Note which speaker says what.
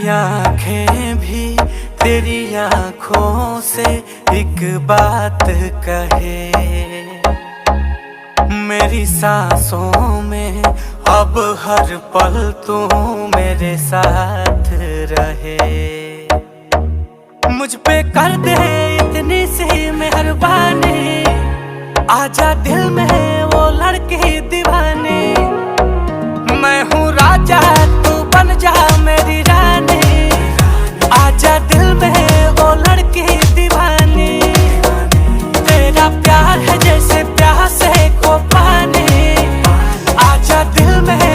Speaker 1: मेरी आंखें भी तेरी आंखों से एक बात कहे, मेरी सांसों में अब हर पल तू मेरे साथ रहे। मुझ पे कर दे इतनी सी मेहरबानी, आजा दिल में वो लड़की दीवानी।